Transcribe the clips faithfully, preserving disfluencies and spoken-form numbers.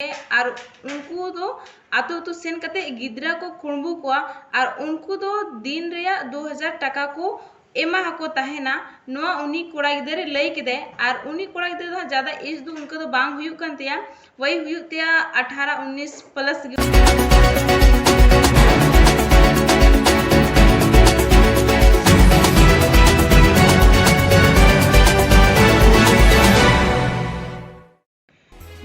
ᱟᱨ ᱩᱱᱠᱩ ᱫᱚ ᱟᱛᱳ ᱟᱛᱳ ᱥᱮᱱ ᱠᱟᱛᱮ ᱜᱤᱫᱽᱨᱟᱹ ᱠᱚ ᱠᱩᱲᱵᱩ ᱠᱚᱣᱟ ᱟᱨ ᱩᱱᱠᱩ ᱫᱚ ᱫᱤᱱ ᱨᱮᱭᱟᱜ ᱫᱩ ᱦᱟᱡᱟᱨ ᱴᱟᱠᱟ ᱠᱚ ᱮᱢᱟ ᱟᱠᱚ ᱛᱟᱦᱮᱱᱟ᱾ ᱱᱚᱣᱟ ᱩᱱᱤ ᱠᱚᱲᱟ ᱜᱤᱫᱽᱨᱟᱹ ᱞᱟᱹᱭ ᱠᱮᱫᱟᱭ᱾ ᱟᱨ ᱩᱱᱤ ᱠᱚᱲᱟ ᱜᱤᱫᱽᱨᱟᱹ ᱫᱚ ᱦᱟᱸᱜ ᱡᱟᱫᱟ ᱮᱡᱽ ᱫᱚ ᱚᱱᱠᱟ ᱫᱚ ᱵᱟᱝ ᱦᱩᱭᱩᱜ ᱠᱟᱱ ᱛᱟᱭᱟ, ᱣᱟᱭ ᱦᱩᱭᱩᱜ ᱛᱟᱭᱟ ᱟᱴᱷᱟᱨᱚ ᱩᱱᱤᱥ ᱯᱞᱟᱥ ᱜᱮ᱾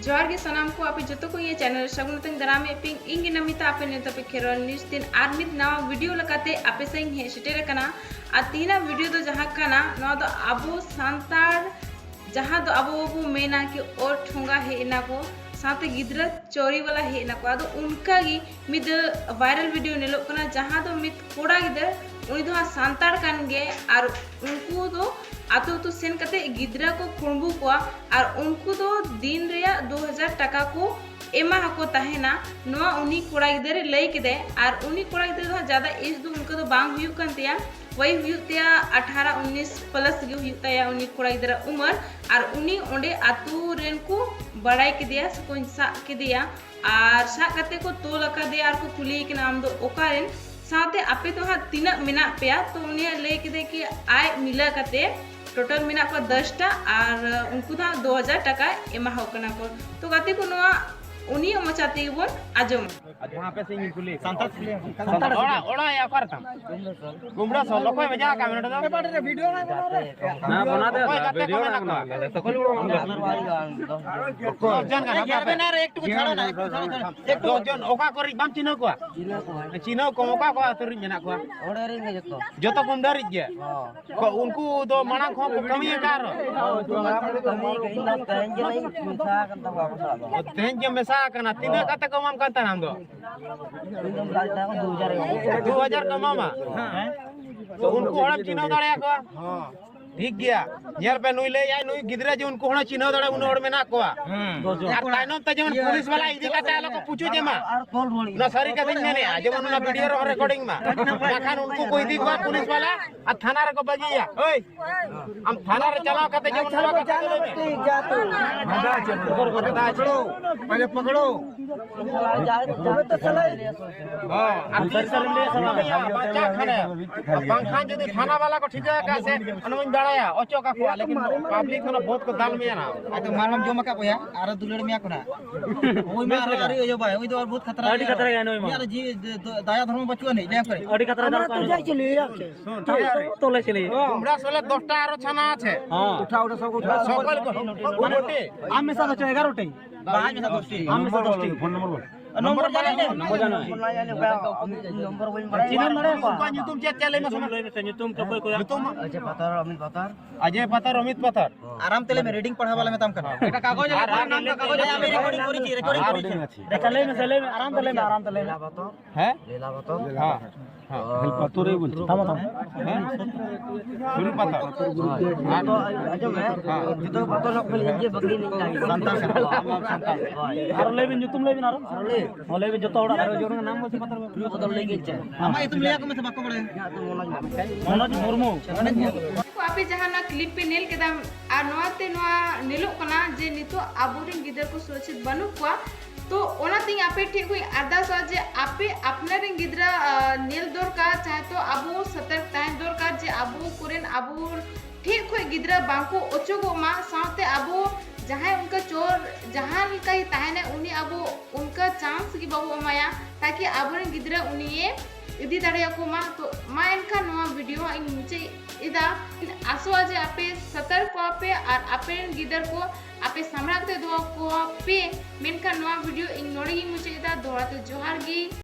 ᱡᱚᱦᱟᱨ ᱜᱮ ᱥᱟᱱᱟᱢ ᱠᱚ, ᱟᱯᱮ ᱡᱚᱛᱚ ᱠᱚ ᱤᱧᱟᱹᱜ ᱪᱮᱱᱮᱞ ᱨᱮ ᱥᱟᱹᱜᱩᱱ ᱛᱮᱧ ᱫᱟᱨᱟᱢᱮᱫ ᱯᱮ᱾ ᱤᱧ ᱜᱮ ᱱᱚᱢᱤᱛᱟ, ᱟᱯᱮ ᱱᱤᱛ ᱦᱟᱹᱵᱤᱡ ᱠᱷᱮᱨᱣᱟᱞ ᱱᱤᱭᱩᱡᱽ ᱛᱤᱱ ᱟᱨ ᱢᱤᱫ ᱱᱟᱣᱟ ᱵᱷᱤᱰᱤᱭᱳ ᱞᱮᱠᱟᱛᱮ ᱟᱯᱮ ᱥᱮᱫ ᱤᱧ ᱦᱮᱡ ᱥᱮᱴᱮᱨ ᱟᱠᱟᱱᱟ᱾ ᱟᱨ ᱛᱮᱦᱮᱧᱟᱜ ᱵᱷᱤᱰᱤᱭᱳ ᱫᱚ ᱡᱟᱦᱟᱸ ᱠᱟᱱᱟ, ᱱᱚᱣᱟ ᱫᱚ ᱟᱵᱚ ᱥᱟᱱᱛᱟᱲ, ᱡᱟᱦᱟᱸ ᱫᱚ ᱟᱵᱚ ᱵᱚ ᱢᱮᱱᱟ ᱠᱤ ᱚᱨ ᱴᱷᱚᱸᱜᱟ ᱦᱮᱡ ᱮᱱᱟ ᱠᱚ, ᱥᱟᱶᱛᱮ ᱜᱤᱫᱽᱨᱟᱹ ᱪᱳᱨᱤ ᱣᱟᱞᱟ ᱦᱮᱡ ᱮᱱᱟ ᱠᱚ᱾ ᱟᱫᱚ ᱚᱱᱠᱟ ᱜᱮ ᱢᱤᱫ ᱵᱷᱟᱭᱨᱟᱞ ᱵᱷᱤᱰᱤᱭᱳ ᱧᱮᱞᱚᱜ ᱠᱟᱱᱟ, ᱡᱟᱦᱟᱸ ᱫᱚ ᱢᱤᱫ ᱠᱚᱲᱟ ᱜᱤᱫᱽᱨᱟᱹ, ᱩᱱᱤ ᱫᱚ ᱦᱟᱸᱜ ᱥᱟᱱᱛᱟᱲ ᱠᱟᱱ ᱜᱮᱭᱟᱭ, ᱟᱨ ᱩᱱᱠᱩ ᱫᱚ ᱟᱛᱳ ᱟᱛᱳ ᱥᱮᱱ ᱠᱟᱛᱮ ᱜᱤᱫᱽᱨᱟᱹ ᱠᱚ ᱠᱩᱲᱵᱩ ᱠᱚᱣᱟ ᱟᱨ ᱩᱱᱠᱩ ᱫᱚ ᱫᱤᱱ ᱨᱮᱭᱟᱜ ᱫᱩ ᱦᱟᱡᱟᱨ ᱴᱟᱠᱟ ᱠᱚ ᱮᱢᱟ ᱟᱠᱚ ᱛᱟᱦᱮᱱᱟ᱾ ᱱᱚᱣᱟ ᱩᱱᱤ ᱠᱚᱲᱟ ᱜᱤᱫᱽᱨᱟᱹ ᱞᱟᱹᱭ ᱠᱮᱫᱟᱭ᱾ ᱟᱨ ᱩᱱᱤ ᱠᱚᱲᱟ ᱜᱤᱫᱽᱨᱟᱹ ᱫᱚ ᱦᱟᱸᱜ ᱡᱟᱫᱟ ᱮᱡᱽ ᱫᱚ ᱚᱱᱠᱟ ᱫᱚ ᱵᱟᱝ ᱦᱩᱭᱩᱜ ᱠᱟᱱ ᱛᱟᱭᱟ, ᱣᱟᱭ ᱦᱩᱭᱩᱜ ᱛᱟᱭᱟ ᱟᱴᱷᱟᱨᱚ ᱩᱱᱤᱥ ᱯᱞᱟᱥ ᱜᱮ ᱦᱩᱭᱩᱜ ᱛᱟᱭᱟ ᱩᱱᱤ ᱠᱚᱲᱟ ᱜᱤᱫᱽᱨᱟᱹ ᱩᱢᱟᱹᱨ᱾ ᱟᱨ ᱩᱱᱤ ᱚᱸᱰᱮ ᱟᱛᱳ ᱨᱮᱱ ᱠᱚ ᱵᱟᱲᱟᱭ ᱠᱮᱫᱮᱭᱟ ᱥᱮᱠᱚ ᱥᱟᱵ ᱠᱮᱫᱮᱭᱟ ᱟᱨ ᱥᱟᱵ ᱠᱟᱛᱮ ᱠᱚ ᱛᱚᱞ ᱟᱠᱟᱫᱮᱭᱟ ᱟᱨ ᱠᱚ ᱠᱩᱞᱤᱭᱮ ᱠᱟᱱᱟ, "ᱟᱢ ᱫᱚ ᱚᱠᱟ ᱨᱮᱱ?" ᱥᱟᱶᱛᱮ ᱟᱯᱮ ᱫᱚ ᱦᱟᱸᱜ ᱛᱤᱱᱟᱹᱜ ᱢᱮᱱᱟᱜ ᱯᱮᱭᱟ? ᱛᱚ ᱩᱱᱤᱭᱟᱜ ᱞᱟᱹᱭ ᱠᱮᱫᱟᱭ ᱠᱤ ᱟᱡ ᱢᱤᱞᱟᱹ ᱠᱟᱛᱮ ᱴᱳᱴᱟᱞ ᱢᱮᱱᱟᱜ ᱠᱚᱣᱟ ᱫᱚᱥ ᱴᱟ ᱟᱨ ᱩᱱᱠᱩ ᱫᱚ ᱦᱟᱸᱜ ᱫᱩ ᱦᱟᱡᱟᱨ ᱴᱟᱠᱟ ᱮᱢᱟ ᱠᱚ ᱠᱟᱱᱟ ᱠᱚ᱾ ᱛᱚ ᱜᱟᱛᱮ ᱠᱚ, ᱱᱚᱣᱟ ᱩᱱᱤᱭᱟᱜ ᱢᱚᱪᱟ ᱛᱮᱜᱮ ᱵᱚᱱ ᱟᱸᱡᱚᱢᱟ᱾ ᱟᱪᱪᱷᱟ, ᱟᱯᱮ ᱥᱮᱫ ᱤᱧ ᱠᱩᱞᱤ᱾ ᱥᱟᱱᱛᱟᱲ ᱥᱟᱱᱛᱟᱲ ᱚᱲᱟᱜ, ᱚᱲᱟᱜ ᱭᱟ ᱚᱠᱟ ᱨᱮ ᱛᱟᱢ? ᱜᱩᱢᱲᱟ ᱥᱚᱞ᱾ ᱚᱠᱚᱭ ᱵᱷᱮᱡᱟ ᱟᱠᱟᱫ ᱢᱮ ᱱᱚᱰᱮ ᱫᱚ? ᱵᱷᱤᱰᱤᱭᱳ ᱨᱮ ᱵᱚᱞᱚ ᱨᱮ᱾ ᱦᱮᱸ, ᱵᱚᱱᱟ ᱫᱮ, ᱚᱠᱚᱭ ᱜᱟᱛᱮ ᱠᱚ ᱵᱷᱤᱰᱤᱭᱳ ᱢᱮᱱᱟᱜ ᱨᱮ ᱠᱚᱣᱟ? ᱫᱚᱥ ᱡᱚᱱ ᱜᱟᱱ ᱦᱮᱱᱟᱜ ᱯᱮᱭᱟ? ᱫᱚᱥ ᱡᱚᱱ᱾ ᱚᱠᱟ ᱠᱚᱨᱮ ᱵᱟᱢ ᱪᱤᱱᱦᱟᱹᱣ ᱠᱚᱣᱟ? ᱪᱤᱱᱦᱟᱹᱣ ᱠᱚᱣᱟ᱾ ᱪᱤᱱᱦᱟᱹᱣ ᱠᱚᱢ, ᱚᱠᱟ ᱠᱚ ᱟᱹᱛᱩ ᱨᱤᱱ ᱢᱮᱱᱟᱜ ᱠᱚᱣᱟ? ᱚᱸᱰᱮ ᱨᱮᱱ ᱜᱮ ᱡᱚᱛᱚ᱾ ᱡᱚᱛᱚ ᱠᱚᱢ ᱰᱟᱹᱨᱤᱡ ᱜᱮ? ᱦᱚᱸ᱾ ᱠᱚ, ᱩᱱᱠᱩ ᱫᱚ ᱢᱟᱲᱟᱝ ᱠᱷᱚᱱ ᱠᱚ ᱠᱟᱹᱢᱤ ᱟᱠᱟᱫ ᱨᱮᱦᱚᱸ? ᱦᱚᱸ, ᱩᱱᱠᱩ ᱢᱟᱲᱟᱝ ᱠᱷᱚᱱ ᱠᱚ ᱠᱟᱹᱢᱤ ᱟᱠᱟᱫ, ᱤᱧ ᱫᱚ ᱛᱮᱦᱮᱧ ᱜᱮ ᱤᱧ ᱢᱮᱥᱟ ᱟᱠᱟᱱ ᱛᱟᱠᱚᱣᱟ ᱟᱠᱚ ᱥᱟᱞᱟᱜ ᱫᱚ᱾ ᱚ, ᱛᱮᱦᱮᱧ ᱜᱮ ᱢᱮᱥᱟ ᱟᱠᱟᱱᱟ᱾ ᱛᱤᱱᱟᱹᱜ ᱠᱟᱛᱮ ᱠᱚ ᱮᱢᱟᱢ ᱠᱟᱱ ᱛᱟᱦᱮᱱᱟ ᱟᱢ ᱫᱚ? ᱤᱧ ᱫᱚ ᱢᱮᱛᱟᱜ ᱠᱟᱱᱟ ᱫᱩ ᱦᱟᱡᱟᱨ ᱮᱢ᱾ ᱫᱩ ᱦᱟᱡᱟᱨ ᱠᱚ ᱮᱢᱟᱢᱟ? ᱦᱮᱸ᱾ ᱛᱚ ᱩᱱᱠᱩ ᱦᱚᱲᱮᱢ ᱪᱤᱱᱦᱟᱹᱣ ᱫᱟᱲᱮᱭᱟᱠᱚᱣᱟ? ᱦᱚᱸ᱾ ᱴᱷᱤᱠ ᱜᱮᱭᱟ, ᱧᱮᱞ ᱯᱮ, ᱱᱩᱭ ᱞᱟᱹᱭᱟᱭ, ᱱᱩᱭ ᱜᱤᱫᱽᱨᱟᱹ ᱡᱮ ᱩᱱᱠᱩ ᱦᱚᱲ ᱪᱤᱱᱦᱟᱹᱣ ᱫᱟᱲᱮ, ᱩᱱᱟᱹᱜ ᱦᱚᱲ ᱢᱮᱱᱟᱜ ᱠᱚᱣᱟ᱾ ᱟᱨ ᱛᱟᱭᱱᱚᱢ ᱛᱮ ᱡᱮᱢᱚᱱ ᱯᱩᱞᱤᱥ ᱵᱟᱞᱟ ᱤᱫᱤ ᱠᱟᱛᱮ ᱟᱞᱚ ᱠᱚ ᱯᱩᱪᱩᱡ ᱮᱢᱟ᱾ ᱚᱱᱟ ᱥᱟᱹᱨᱤ ᱠᱟᱛᱷᱟᱧ ᱢᱮᱱᱮᱜᱼᱟ, ᱡᱮᱢᱚᱱ ᱚᱱᱟ ᱵᱷᱤᱰᱤᱭᱳ ᱨᱮᱦᱚᱸ ᱨᱮᱠᱚᱨᱰᱤᱝ ᱢᱟ᱾ ᱵᱟᱠᱷᱟᱱ ᱩᱱᱠᱩ ᱠᱚ ᱤᱫᱤ ᱠᱚᱣᱟ ᱯᱩᱞᱤᱥ ᱵᱟᱞᱟ ᱟᱨ ᱛᱷᱟᱱᱟ ᱨᱮᱠᱚ ᱵᱟᱹᱜᱤᱭᱟ᱾ ᱳᱭ, ᱟᱢ ᱛᱷᱟᱱᱟ ᱨᱮ ᱪᱟᱞᱟᱣ ᱠᱟᱛᱮ ᱡᱮᱢᱚᱱ ᱱᱚᱣᱟ ᱠᱟᱛᱷᱟ ᱠᱚ ᱞᱟᱹᱭ ᱢᱮ᱾ ᱯᱟᱠᱲᱳ, ᱯᱟᱠᱲᱳ᱾ ᱦᱮᱸ, ᱟᱨ ᱛᱤᱥ ᱦᱚᱸ ᱵᱟᱹᱧ ᱞᱟᱹᱭᱟ, ᱵᱟᱧᱪᱟᱜ ᱠᱷᱟᱱᱮ᱾ ᱵᱟᱝᱠᱷᱟᱱ ᱡᱩᱫᱤ ᱛᱷᱟᱱᱟ ᱵᱟᱞᱟ ᱠᱚ ᱴᱷᱤᱠᱟᱹ ᱟᱠᱟᱫ ᱥᱮ, ᱚᱱᱟ ᱢᱟᱧ ᱵᱟᱲᱟᱭᱟ, ᱚᱪᱚᱜ ᱠᱟᱠᱚᱣᱟ, ᱞᱮᱠᱤᱱ ᱯᱟᱵᱽᱞᱤᱠ ᱠᱷᱚᱱᱟᱜ ᱵᱷᱳᱴ ᱠᱚ ᱫᱟᱞ ᱢᱮᱭᱟ ᱱᱟᱦᱟᱜ᱾ ᱟᱫᱚ ᱢᱟᱨ ᱢᱟᱢ ᱡᱚᱢ ᱟᱠᱟᱫ ᱵᱚᱭᱦᱟ, ᱟᱨᱚ ᱫᱩᱞᱟᱹᱲ ᱢᱮᱭᱟ ᱠᱚ ᱱᱟᱦᱟᱜ᱾ ᱩᱱᱤ ᱢᱟ ᱟᱨᱚ ᱟᱹᱰᱤ ᱟᱹᱭᱩᱵᱟᱭ, ᱩᱱᱤ ᱫᱚ ᱟᱨ ᱵᱚᱦᱩᱛ ᱠᱷᱟᱛᱨᱟ ᱟᱹᱰᱤ ᱜᱮᱭᱟ᱾ ᱠᱷᱟᱛᱨᱟ ᱜᱮᱭᱟ ᱱᱩᱭ ᱢᱟ᱾ ᱩᱱᱤᱭᱟᱜ ᱫᱚ ᱡᱤᱣᱤ ᱫ-, ᱫ-, ᱫᱟᱭᱟ ᱫᱷᱚᱨᱢᱚ ᱵᱟᱹᱪᱩᱜ ᱟᱹᱱᱤᱡ, ᱞᱟᱹᱭ ᱟᱢ ᱠᱟᱹᱱᱟᱹᱧ᱾ ᱟᱹᱰᱤ ᱠᱷᱟᱛᱨᱟ ᱫᱟᱞ ᱠᱚᱣᱟ᱾ ᱛᱚᱞᱮ ᱪᱮᱞᱮ᱾ ᱛᱚᱞᱮ ᱪᱮᱞᱮ᱾ ᱩᱢᱲᱟ ᱥᱚᱞᱮ ᱫᱚᱥᱴᱟ ᱟᱨᱚ ᱪᱷᱟᱱᱟ ᱟᱪᱷᱮ᱾ ᱦᱚᱸ᱾ ᱩᱴᱷᱟ, ᱩᱴᱷᱟ, ᱥᱚᱵ ᱩᱴᱷᱟ᱾ ᱥᱚᱠᱚᱞ ᱠᱚ, ᱢᱟᱱᱮ, ᱟᱢ ᱢᱮᱥᱟ ᱫᱚ ᱪᱮᱫ, ᱮᱜᱟᱨᱚ ᱴᱤ? ᱵᱟᱝ, ᱢᱮᱥᱟ ᱫᱚᱥᱴᱤ᱾ ᱟᱢ ᱢᱮᱥᱟ ᱫᱚᱥᱴᱤ᱾ ᱯᱷᱳᱱ ᱱᱚᱢᱵᱚᱨ ᱵᱚᱞ᱾ ᱱᱚᱢᱵᱚᱨ ᱵᱟᱲᱟᱭ ᱞᱮ᱾ ᱱᱚᱢᱵᱚᱨ ᱡᱟᱱᱟ᱾ ᱱᱚᱢᱵᱚᱨ ᱵᱟᱹᱧ ᱵᱟᱲᱟᱭᱟ᱾ ᱪᱤᱱᱦᱟᱹᱣ ᱫᱟᱲᱮᱭᱟᱜ ᱠᱚᱣᱟ? ᱩᱱᱠᱩᱣᱟᱜ ᱧᱩᱛᱩᱢ ᱪᱮᱫ, ᱪᱮᱫ ᱞᱟᱹᱭ ᱢᱮᱥᱮ ᱢᱟ? ᱞᱟᱹᱭ ᱢᱮᱥᱮ, ᱧᱩᱛᱩᱢ ᱠᱚ ᱚᱠᱚᱭ ᱠᱚᱭᱟ? ᱧᱩᱛᱩᱢ ᱢᱟ? ᱚᱡᱮ ᱯᱟᱛᱷᱟᱨ, ᱚᱢᱤᱛ ᱯᱟᱛᱷᱟᱨ᱾ ᱚᱡᱮ ᱯᱟᱛᱷᱟᱨ, ᱚᱢᱤᱛ ᱯᱟᱛᱷᱟᱨ᱾ ᱟᱨᱟᱢ ᱛᱮ ᱞᱟᱹᱭ ᱢᱮ, ᱨᱤᱰᱤᱝ ᱯᱟᱲᱦᱟᱣ ᱵᱟᱞᱮ ᱢᱮᱛᱟᱢ ᱠᱟᱱᱟ᱾ ᱮᱴᱟ ᱠᱟᱜᱚᱡᱽ ᱨᱮ ᱟᱨ ᱯᱟᱲᱦᱟᱣ ᱟᱨ ᱢᱮ, ᱠᱟᱜᱚᱡᱽ ᱨᱮ᱾ ᱟᱢ ᱨᱮᱠᱚᱨᱰᱤᱝ ᱠᱚᱨᱮ ᱪᱮᱫ, ᱨᱮᱠᱚᱨᱰᱤᱝ ᱠᱚᱨᱮ ᱪᱮᱫ? ᱟᱪᱪᱷᱟ, ᱞᱟᱹᱭ ᱢᱮ ᱥᱮ, ᱞᱟᱹᱭ ᱢᱮ, ᱟᱨᱟᱢ ᱛᱮ ᱞᱟᱹᱭ ᱢᱮ, ᱟᱨᱟᱢ ᱛᱮ ᱞᱟᱹᱭ ᱢᱮ᱾ ᱞᱤᱞᱟ ᱵᱚᱛᱚᱨ᱾ ᱦᱮᱸ? ᱞᱤᱞᱟ ᱵᱚᱛᱚᱨ᱾ ᱦᱮᱸ᱾ ᱦᱮᱸ᱾ ᱛᱟᱢᱟ, ᱛᱟᱢᱟ᱾ ᱦᱮᱸ? ᱥᱩᱨᱩ ᱯᱟᱛᱟ᱾ ᱦᱳᱭ᱾ ᱦᱮᱸ᱾ ᱛᱚ, ᱟᱸᱡᱚᱢ ᱢᱮ᱾ ᱦᱮᱸ᱾ ᱡᱚᱛᱚ ᱵᱚᱛᱚᱨ ᱦᱚᱲ ᱠᱚ ᱞᱟᱹᱭ ᱡᱮ ᱵᱟᱹᱜᱤ ᱞᱤᱧ ᱞᱟᱹᱭ᱾ ᱥᱟᱱᱛᱟᱲ ᱠᱟᱱᱟ ᱠᱚ, ᱟᱵᱚ ᱥᱟᱱᱛᱟᱲ᱾ ᱦᱳᱭ᱾ ᱟᱨ ᱞᱟᱹᱭ ᱵᱤᱱ, ᱧᱩᱛᱩᱢ ᱞᱟᱹᱭ ᱵᱤᱱ ᱟᱨᱚ᱾ ᱟᱨ ᱞᱟᱹᱭ᱾ ᱦᱚᱸ, ᱞᱟᱹᱭ ᱵᱤᱱ, ᱡᱚᱛᱚ ᱦᱚᱲᱟᱜ ᱟᱨᱚ ᱡᱚᱱ ᱱᱟᱢ ᱢᱟᱥᱮ ᱯᱟᱛᱟ᱾ ᱯᱩᱨᱟᱹ ᱵᱚᱛᱚᱨ ᱞᱟᱹᱭ ᱜᱮ ᱪᱮ᱾ ᱟᱢᱟᱜ ᱧᱩᱛᱩᱢ ᱞᱟᱹᱭ ᱟᱠᱚ ᱢᱮᱥᱮ, ᱵᱟᱠᱚ ᱵᱟᱲᱟᱭᱟ᱾ ᱤᱧᱟᱹᱜ ᱧᱩᱛᱩᱢ ᱢᱚᱱᱳᱡᱽ ᱢᱩᱨᱢᱩ᱾ ᱢᱚᱱᱳᱡᱽ ᱢᱩᱨᱢᱩ᱾ ᱢᱚᱱᱳᱡᱽ ᱢᱩᱨᱢᱩ᱾ ᱠᱚ ᱟᱯᱮ ᱡᱟᱦᱟᱱᱟᱜ ᱠᱞᱤᱯ ᱯᱮ ᱧᱮᱞ ᱠᱮᱫᱟ ᱟᱨ ᱱᱚᱣᱟᱛᱮ ᱱᱚᱣᱟ ᱧᱮᱞᱚᱜ ᱠᱟᱱᱟ ᱡᱮ ᱱᱤᱛᱚᱜ ᱟᱵᱚᱨᱮᱱ ᱜᱤᱫᱟᱹᱨ ᱠᱚ ᱥᱩᱨᱚᱠᱪᱷᱤᱛ ᱵᱟᱹᱱᱩᱜ ᱠᱚᱣᱟ, ᱛᱚ ᱚᱱᱟᱛᱮ ᱤᱧ ᱟᱯᱮ ᱴᱷᱮᱱ ᱠᱷᱚᱱ ᱤᱧ ᱟᱨᱫᱟᱥᱚᱜᱼᱟ ᱡᱮ ᱟᱯᱮ ᱟᱯᱱᱟᱨ ᱨᱮᱱ ᱜᱤᱫᱽᱨᱟᱹ, ᱟ, ᱧᱮᱞ ᱫᱚᱨᱠᱟᱨ, ᱪᱟᱦᱮ ᱛᱚ ᱟᱵᱚ ᱥᱚᱛᱚᱨᱠ ᱛᱟᱦᱮᱸ ᱫᱚᱨᱠᱟᱨ ᱡᱮ ᱟᱵᱚ ᱠᱚᱨᱮᱱ ᱟᱵᱚ ᱴᱷᱮᱱ ᱠᱷᱚᱱ ᱜᱤᱫᱽᱨᱟᱹ ᱵᱟᱝᱠᱚ ᱚᱪᱚᱜᱚᱜ ᱢᱟ, ᱥᱟᱶᱛᱮ ᱟᱵᱚ ᱡᱟᱦᱟᱸᱭ ᱚᱱᱠᱟ ᱪᱳᱨ ᱡᱟᱦᱟᱸ ᱞᱮᱠᱟᱭ ᱛᱟᱦᱮᱱᱟ ᱩᱱᱤ ᱟᱵᱚ ᱚᱱᱠᱟ ᱪᱟᱱᱥ ᱜᱮ ᱵᱟᱵᱚ ᱮᱢᱟᱭᱟ, ᱛᱟᱠᱤ ᱟᱵᱚᱨᱮᱱ ᱜᱤᱫᱽᱨᱟᱹ ᱩᱱᱤᱭᱮ ᱤᱫᱤ ᱫᱟᱲᱮᱭᱟᱠᱚ ᱢᱟ᱾ ᱛᱚ ᱢᱟ ᱮᱱᱠᱷᱟᱱ ᱱᱚᱣᱟ ᱵᱷᱤᱰᱤᱭᱳ ᱦᱟᱸᱜ ᱤᱧ ᱢᱩᱪᱟᱹᱫ ᱮᱫᱟ᱾ ᱟᱥᱚᱜᱼᱟ ᱡᱮ ᱟᱯᱮ ᱥᱚᱛᱚᱨᱠ ᱠᱚᱜᱼᱟ ᱯᱮ ᱟᱨ ᱟᱯᱮ ᱨᱮᱱ ᱜᱤᱫᱟᱹᱨ ᱠᱚ ᱟᱯᱮ ᱥᱟᱢᱲᱟᱣ ᱠᱟᱛᱮ ᱫᱚᱦᱚ ᱠᱚᱣᱟ ᱯᱮ᱾ ᱢᱮᱱᱠᱷᱟᱱ ᱱᱚᱣᱟ ᱵᱷᱤᱰᱤᱭᱳ ᱤᱧ ᱱᱚᱰᱮ ᱜᱤᱧ ᱢᱩᱪᱟᱹᱫ ᱮᱫᱟ᱾ ᱫᱚᱦᱲᱟ ᱛᱮ ᱡᱚᱦᱟᱨ ᱜᱮ᱾